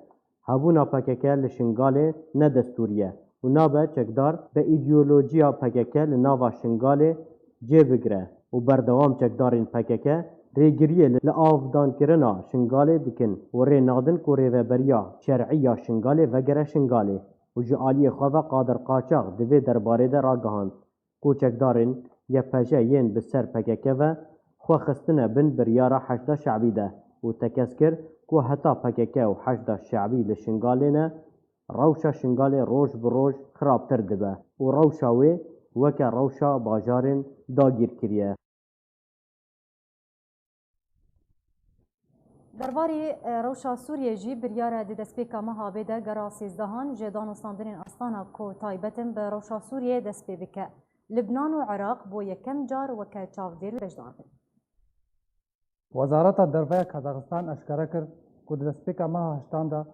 hebûna P K K li Şingalê ne destûrî ye û nabe çekdar bi îdeolojiya P K K li nava Şingalê cê bigire û berdewam çekdarên P K K rêgiriyê li avdankirina Şingalê dikin û rê nadin ku rêveberiya şer'î ya Şingalê vegere Şingalê û ji aliyê xwe ve Qadir Qaçax di vê derbarê de ragihand ku çekdarên Y P Ş yên bi ser P K K ve xwe xistine bin biryara Heşda Şe'bî de û tekez kir ku heta P K K û Heşda Şe'bî li Şingalê ne, rewşa Şingalê roj bi roj xirabtir dibe û rewşa wê weke rewşa bajarên dagîrkirî ye. Derbarê, e, rewşa Sûriyê jî biryar e di destpêka meha bê de gera sêzdehan ji danûstandinên astana ku taybet in bi rewşa Sûriyê dest pê bike. Libnan û Iraq bo yekem car weke çavdêr beşdar bin. Wezareta Derve ya Kazaxistan eşkere kir ku di destpêka meha heştan de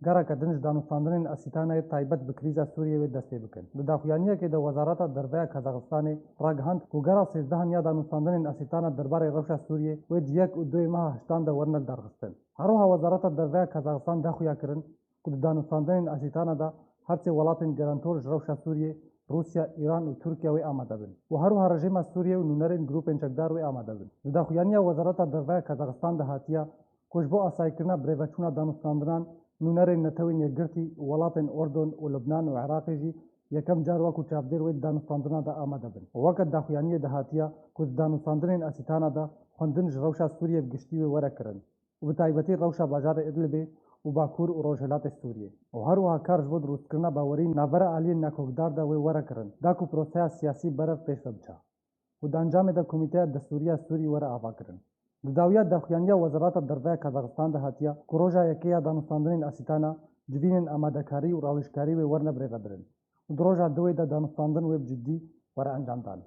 gereke din ji danûstandinên Asîtanayê taybet bi krîza Sûriyê wê dest pê bikin. Di daxuyaniyekê de Wezareta Derve ya Kazaxistanê ragihand ku gera sêzdehan ya danûstandinên Asîtana derbarê rewşa Sûriyê wê di yek û duyê meha heştan de werine lidarxistin. Her wiha Wezareta Derve ya Kazaxistan daxuya kirin ku di danûstandinên Asîtana de her sê welatên garantor ji rewşa Sûriyê, Rûsya, Îran û Tirkiye wê amade bin û her wiha rejîma Sûriyê û nûnerên grûpên çekdar wê amade bin. Di daxuyaniya Wezareta Derve ya Kazaxistan de hatiye ku ji bo asayîkirina birêveçûna danûstandinan nûnerên Netewên Yekgirtî û welatên Urdun û Libnan û Iraqê jî yekem car wekû çavdêr wê di danûstandina de amade bin. Weke daxuyaniyê de hatiye ku di danûstandinên Asîtana de xwendin ji rewşa Sûriyê bi giştî wê were kirin û bi taybetî rewşa bajarê Idlibê û Bakur û Rojhilatê Sûriyê û her wiha kar ji bo dirûstkirina bawerî navbera aliyên nakokdar de wê were kirin, da ku proseya siyasî berev pêş ve biçe û di encamê de Komîteya Destûrî ya Sûrî were avakirin. Di dawiya daxuyaniya Wezareta Derve ya Kazaxistan de hatiye ku roja yekê ya danûstandinên Asîtana civînên amadekarî û rawêjkarî wê werine birêvebirin û di roja duwê de danûstandin wê bi cidî were encamdan.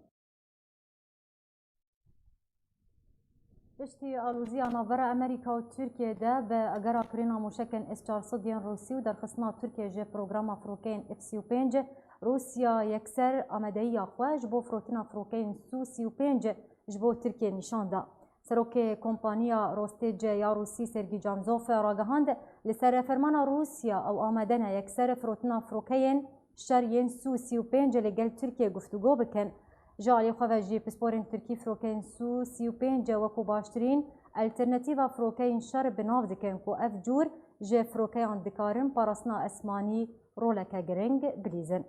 Piştî aloziya navbera Amerîka û Tirkiyê de bi agera kirina mûşekên S çar sed yên Rûsî û derxistina Tirkiyê ji programa firokeyên F sî û pênc, Rûsya yekser amadeyiya xwe ji bo firotina firokeyên Su sî û pênc ji bo Tirkiyê nîşan da. Serokê kompaniya Rostêc ya Rûsî Sergî Canzov ragihand, li ser fermana Rûsya ew amade ne yekser firotina firokeyên şer yên Su sî û pênc li gel Tirkiyê guftûgo bikin. Ji alî xwe ve jî pisporên Tirkî firokeyên Su sî û pênc wekû baştirîn alternatîva firokeyên şer bi nav dikin ku ev cûr ji firokeyan dikarin parastina esmanî roleke giring bilîzin.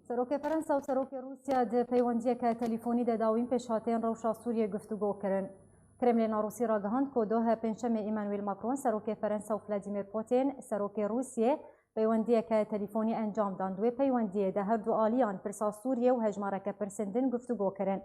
Serokê Ferensa û Serokê Rûsya di peywendiyeke telîfonî de dawîn pêşhateyên rewşa Sûriyê guftûgo kirin. Kremlêna Rûsî ragihand ku dohe Pêncşemê Emmanuel Macron, Serokê Ferensa û Vladimir Putin, Serokê Rûsiyê, peywendiyeke telîfonî encam dan. Di wê peywendiyê de her du aliyan pirsa Sûriyê û hejmareke pirsên din guftûgo kirin.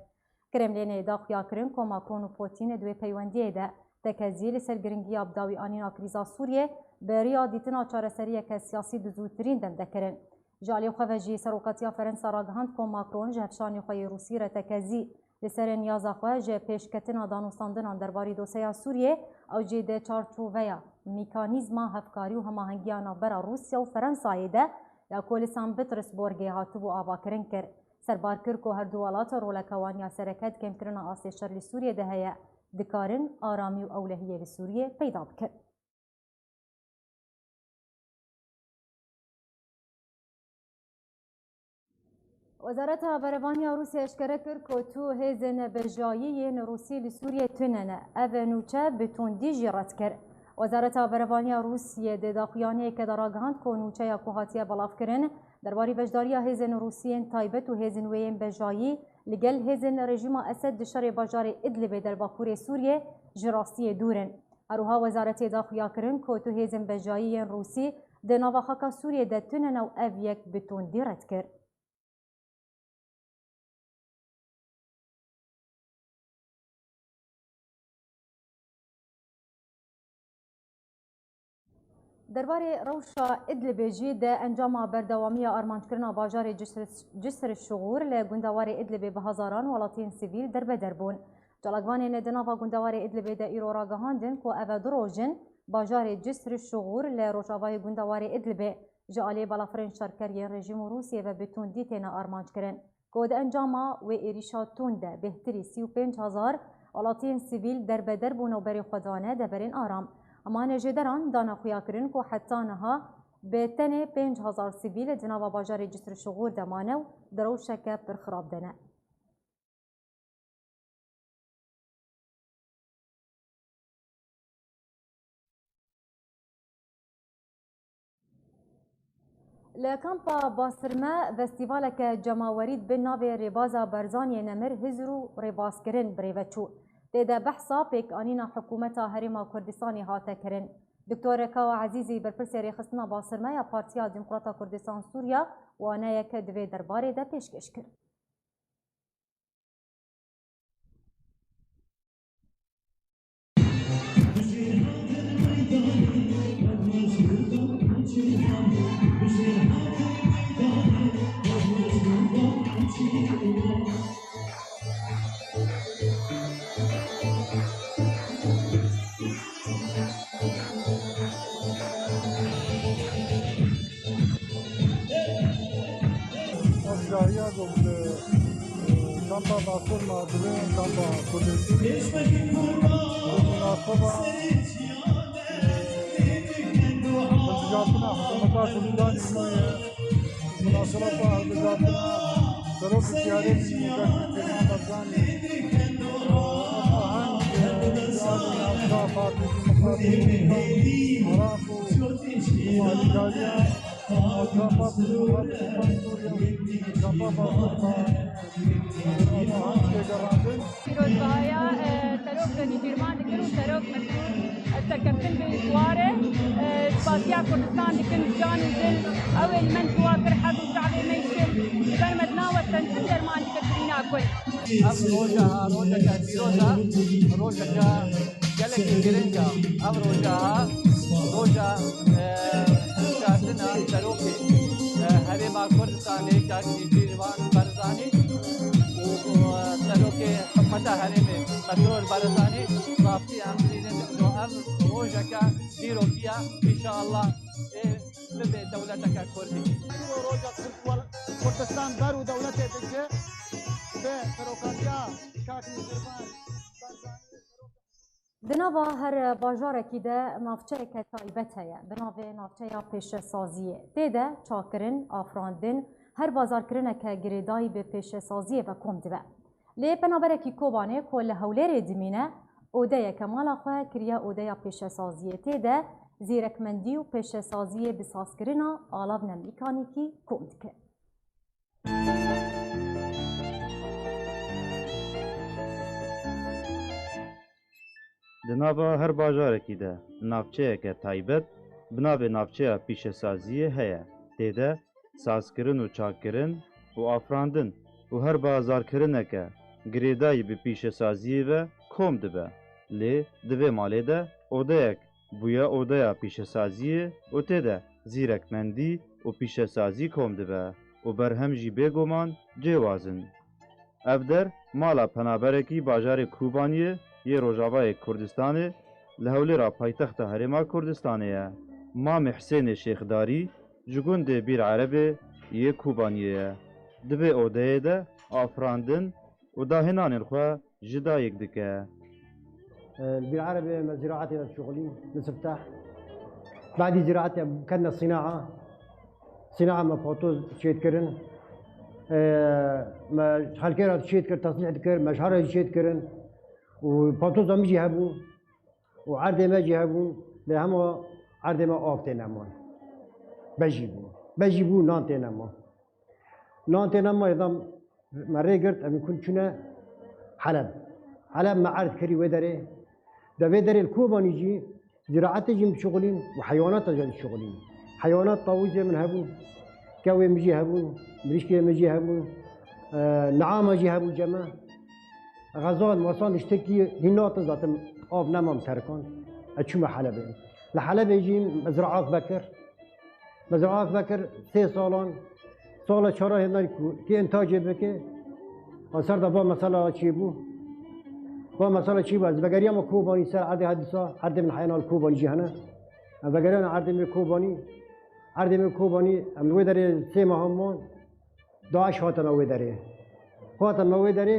Kremlînê da xuyakirin ku Macron û Putin di wê peywendiyê de tekezî li ser giringiya bi dawî anîna krîza Sûriyê bi riya dîtina çareseriyeke siyasî di zûtirîn dem de kirin. Ji alî xwe ve jî Serokatiya Ferensa ragihand ku Macron ji hevşanê xwe yê Rûsî re tekezî li ser niyaza xwe ji pêşketina danûstandinan derbarî doseya Sûriyê, ew jî di çarçoveya mekanîzma hevkarî û hemahengiya navbera Rûsya û Ferensayê de ya ku li San Petersburgê hatibû avakirin kir. Serbar kir ku her du welat roleke wan ya sereke di kêmkirina astê şer li Sûriyê de heye, dikarin aramî û ewlehiyê li Sûriyê peyda bikin. Wezareta Berevaniya Rûsya eşkere kir ku tu hêzên bejayî yên Rûsî li Sûriyê tune ne. Ev nûçe bi tundî jî red kir. Wezareta Berevaniya Rûsiyê di daxuyaniyeke de ragihand ku nûçeya ku hatiye belavkirin, derbarî beşdariya hêzên Rûsî yên taybet û hêzên wê yên bejayî li gel hêzên rejîma Esed di şerê bajarê Idlibê derbakurê Sûriyê ji rastiyê dûr in. Her wiha wezaretê da xuyakirin ku tu hêzên bejayî yên Rûsî di nava xaka Sûriyê de tune ne û ev yek bi tundî red kir. Derbarê rewşa Idlibê jî di encama berdewamiya armanckirina bajarê Cisr, Cisr Şixûr li gundewarê Idlibê bi hezaran welatiyên sivîl derbeder bûn. Çalakvanên di nava gundewarê Idlibê de îro ragihandin ku ev du roj in bajarê Cisr Şixûr li rojavayê gundewarê Idlibê ji alî balafirên şerker yên rejîm û Rûsiyê ve bi tundî têne armanc kirin. Ku di encama wê êrîşa tund de bêhtirî sî û pênc hezar welatiyên sivîl derbeder bûne û berê xwe dane deverên aram. Hema jêderan dane xuyakirin ku heta niha bi tenê pênc hezar sivîl di nava bajarê Cisr Şixûr de mane û di rewşeke pir xirab de ne. Li kampa Basirme festîvaleke cemawerî bi navê Rêbaza Barzaniyê Nemir Hizr û Rêbazkirin bi rê ve çû. Tê de behsa pêkanîna hikûmeta Herêma Kurdistanê hate kirin. Doktor Kawa Ezîzî, berpirsê rêxistina basirme ya Partiya Demokrata Kurdistan Sûriya, waneyeke di vê derbarê de pêşkêş kir. Ev dahiya ku bi, e, kampa Bakur ma dibê kampa Kurdên Sûriyê. Bi munaseba, e, hilbijartina hikûmeta Kurdistanê nû ye. Munasebeta hilbijartina serokê Diyarê Mîrî Muzaffer Kênan Barzanî. Ev aheng, e, ji alî navenda Partî Demokratîk Kurdistan, Iraq û Komarîkariya Kampa Demokratîk Sûriye, kampa Bakur ma, e, ev aheng têgerandin. Pîrozbahiya, e, serok Nêçîrvan dikir û serok Mesrûr, e, serkeftin bi ji warê, e, spasiya Kurdistan dikin, can û dil, ew ê li me nişwa kir, hez û çavê me yî şil, ji ber me di nav we çend çend derman dikir birîna kul. Ev roja, rojeke pîroz e, rojeke gelekî giring e. Ev roja ha, roja, e, hilbijartina serokê, e, Herêma Kurdistanê, Kak Nêçîrvan Barzanî û, û, e, serokê hikûmeta herêmê Mesrûr Barzanî, rastî em dibînin ku ev rojeke dîrokî ye, înşallah ê bibe dewleteke kurdî. Îro roja Kurd-, Kurdistan ber û dewletê dike, bi serokatiya Kak Nêçîrvan Barzanî. Di nava her bajarekî de navçeyeke taybet heye, bi navê navçeya pêşesaziyê. Tê de çakirin, afirandin, her bazarkirineke girêdayî bi pêşesaziyê ve kom dibe. Lê penaberekî Kobanê ku li Hewlêrê dimîne, odeyeke mala xwe kiriye odeya pêşesaziyê. Tê de zîrekmendî û pêşesaziyê bi sazkirina alavne mîkanîkî kom dike. Di nava her bajarekî de navçeyeke taybet bi navê navçeya pîşesaziyê heye. Tê de sazkirin û çakkirin û afirandin û her bazarkirineke girêdayî bi pîşesaziyê ve kom dibe. Lê di vê malê de odeyek bûye odeya pîşesaziyê û tê de zîrekmendî û pîşesazî kom dibe û berhem jî bêguman cêwaz in. Ev der mala penaberekî bajarê Kobaniyê yê Rojavayê Kurdistanê li Hewlêra paytexta Herêma Kurdistanê ye. Mamê Hisênê Şêxdarî ji gundê Bîr Erebê yê Kobaniyê ye. Di vê odeyê de afirandin û dahênanên xwe ji dayik dike. Li Bîr Erebê me ziraetê de dişuxulîn, nisifteh. Badî ziraetê ketine sînaa. Sînaa me patoz çêdikirin. Me xelkê re çêdikir, teslîh dikir, me ji her re jî çêdikirin. Û patoza min jî hebû. Û erdê me jî hebûn. Lê hema erdê me av têne man. Bejî bû. Bejî bû, nan têne man. Nan têne man, êdan me rê girt, em ê kun çûne Heleb. Heleb me erd kirî wê derê. De vê derê li Kobanî jî ziraetê jî min dişuxulîn û heywanata jî dişuxulîn. Heywanat tawûzê min hebûn, kewê min jî hebûn, mirîşkê min jî hebûn, e, niama jî hebû ceme. Xezan, masan tiştekî hîn natin zaten av nema min terikan. Ez çûme Helebê. Li Helebê jî mezraak vekir. Mezraak vekir sê salan. Sala çara hêndan ku kê intacê bike. A ser de va mesela çêbû. Va mesela çêbû. Ez vegeriya me Kobanî ser erdê hedîsa. Erdê min heyna li Kobanî jî hene. Em vegeriya erdê me Kobanî. Erdê me Kobanî. Em li wê derê sê meha man. DAIŞ hatine wê derê. Hatine wê derê,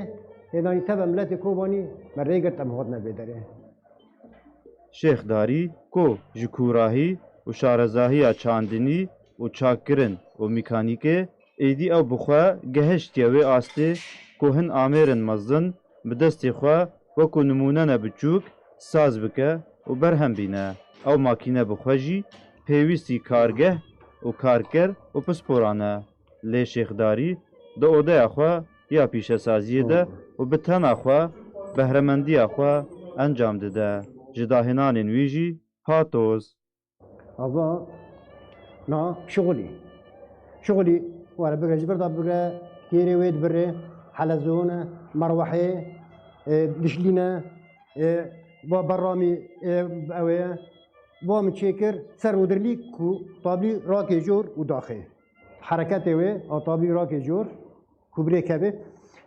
hêdanî teve miletê Kobanî me rê girt, em hatine vê derê. Şêx Darî, ku ji kûrahî û şarezahiya çandinî û çakkirin û mîkanîkê, êdî ew bi xwe gehiştiye wê astê ku hin amêrin mezin bi destê xwe wekû nimûnene biçûk saz bike û berhem bîne. Ew makîne bi xwe jî pêwîstî kargeh û karker û pisporan e. Lê Şêx Darî di odeya xwe ya pîşesaziyê de û bi tena xwe behremendiya xwe encam dide. Ji dahênanên wî jî patoz. Ava na şixulî. Şixulî were bigire, ji vir de bigire, kêrê wê dibirê, helezon e, merwehê, e, dişlî ne, e, va berramî, e, ew ê ye. Va min çêkir, ser û dirlî ku tablî rakê jor û daxê. Hereketê wê, a tablî rakê jor, ku birêke bê.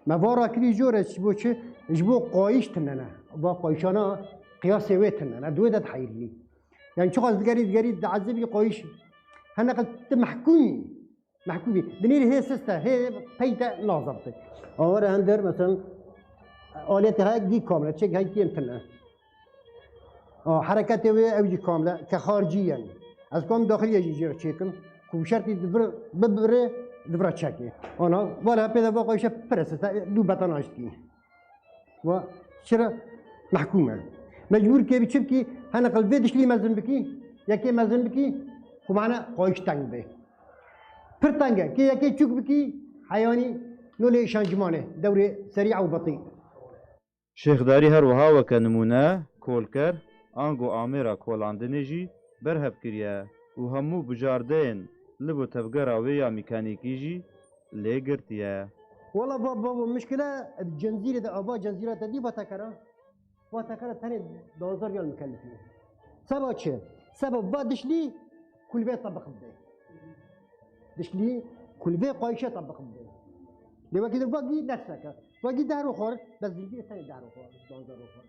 Me va rakirî jor e, ji bo çi? Ji bo qayîş tune ne. Va qayîşana qiyasê wê tune ne. Di wê de diheyirînî. Yani çiqas digerî, digerî diezibî qayîş. Hene qe tu mehkûmî. Mehkûmî. Dinêrî hê siste, hê peyte nazebitê. Aware hender, mesela, aliyetê heye gî kamile, çek heytiyên tune. A, hereketê wê ew jî kamile, ke xaricî yani. Ez kam daxiliyê jî jê re çêkim. Ku bi şertî di vir, bibire, di vira çekê. Ana, vala pê de va qayîşe pir e siste, du beta naştikî. Wa çira mehkûm e. Mecbûr kê bi çi bikî, hene qil vê dişlî mezin bikî, yekê mezin bikî, xwe mane qayîş teng bê. Pir teng e. Kê yekê çûk bikî, heyanî nolê şanjmanê, dewrê serî ew betî. Şêxdarî her wiha weke nimûne kolker, ango amêra kolandinê jî berhev kiriye û hemû bijardeyên liv û tevgera wê ya mîkanîkî jî lê girtiye. Wela bab, babo, mişkile cenzîrê de ava cenzîra te dî va tekera. Va tekera tenê duwazdeh riyal mikelifî. Seba çi? Seba va dişlî kulvê tebiq bide. Dişlî kulvê qayîşe tebiq bide. Lê wekî de vagî derseke. Vagî deh ro xwar, bes zincîrê tenê deh ro xwar, duwazdeh ro xwar.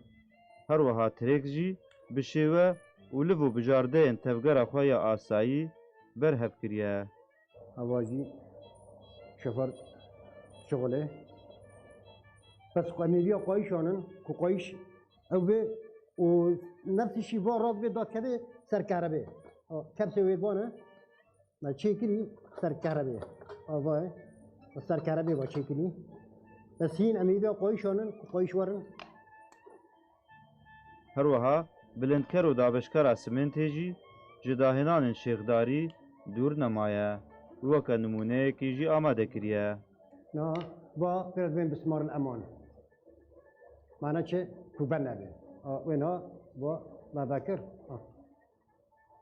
Her wiha tirêk jî bi şêwe û liv û bijardeyên tevgera xwe ya asayî berhev kiriye. Ava jî şoför şixulê. Bes qemêriya qayîşan in, ku qayîş ew bê û nefsî şî va rast bê dadkevê ser kerebê. Kepsê wê vane, me çêkirî ser kerebê. Ava ye. Ser kerebê va çêkirî. Bes hîn emêriya qayîşan in, ku qayîş werin. Her wiha bilindker û dabeşkera simêntê jî ji dahênanên şêxdarî dûr nemaye û weke nimûneyekî jî amade kiriye. Niha va pêre dibên bismaril eman. Mane çi? Ku ber nebe. A, wê niha va me vekir. A.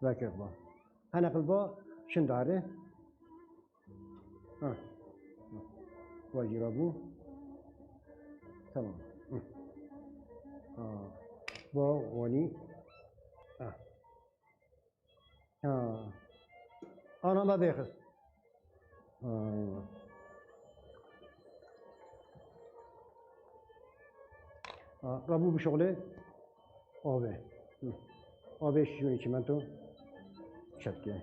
Vekir va. Hene qil va şindare. Ha. Ha. Va jî rabû. Tamam. Hı. Ha. Va wanî. Ha. Ha. Ana me vêxist. Ha. Ha, rabû bişuxulê. Avê. Hı. Avê şûnê çimento çepke.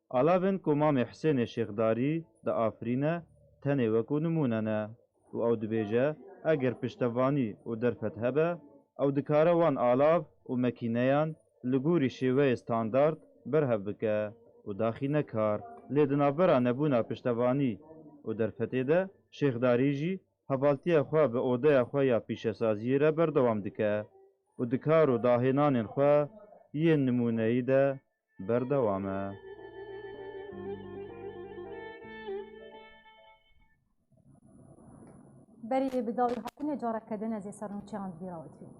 Alavên ku Mamê Hisênê Şêxdarî diafirîne tenê wekû nimûne ne û ew dibêje, eger piştevanî û derfet hebe, ew dikare wan alav û mekîneyan li gorî şêweyê standard berhev bike û daxîne kar. Lê di navbera nebûna piştevanî û derfetê de Şêxdarî jî hevaltiya xwe bi odeya xwe ya pîşesaziyê re berdewam dike û di kar û dahênanên xwe yên nimûneyî de berdewam e. Berî bi dawî hatinê careke din ez ê sernûçeyan bi bîra we tînim.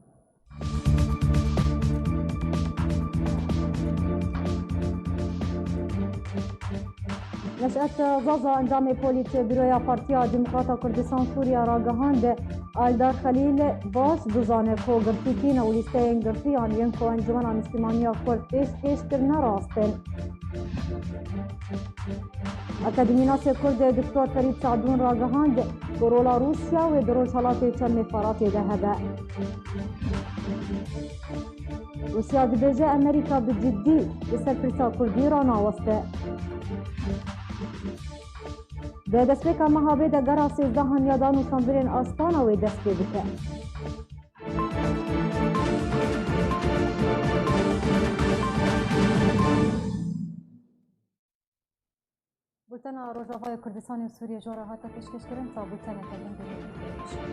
Neşet Zaza, endamê polît Buroya Partiya Demokrata Kurdistan Sûriye ragihand, Aldar Xelîl baş dizane ku girtî tîne û lîsteyên girtiyan yên ku Encûmena Niştimaniya Kurd pêşkêş kirine rast in. Akademînasê Kurd Doktor Ferîd Sadûn ragihand ku rola Rûsya wê di Rojhelatê Çemê Feratê de hebe. Rûsya dibêje Amerîka bi ciddî li ser pirsa Kurdî ranaweste. Di destpêka meha vê de gera sêzdehan ya danûstanbirên Astana wê dest pê bike. Bultena Rojavayê Kurdistanê û Sûriyê ji we re hate pêşkêşkirin, ta bulteneke din bimînin.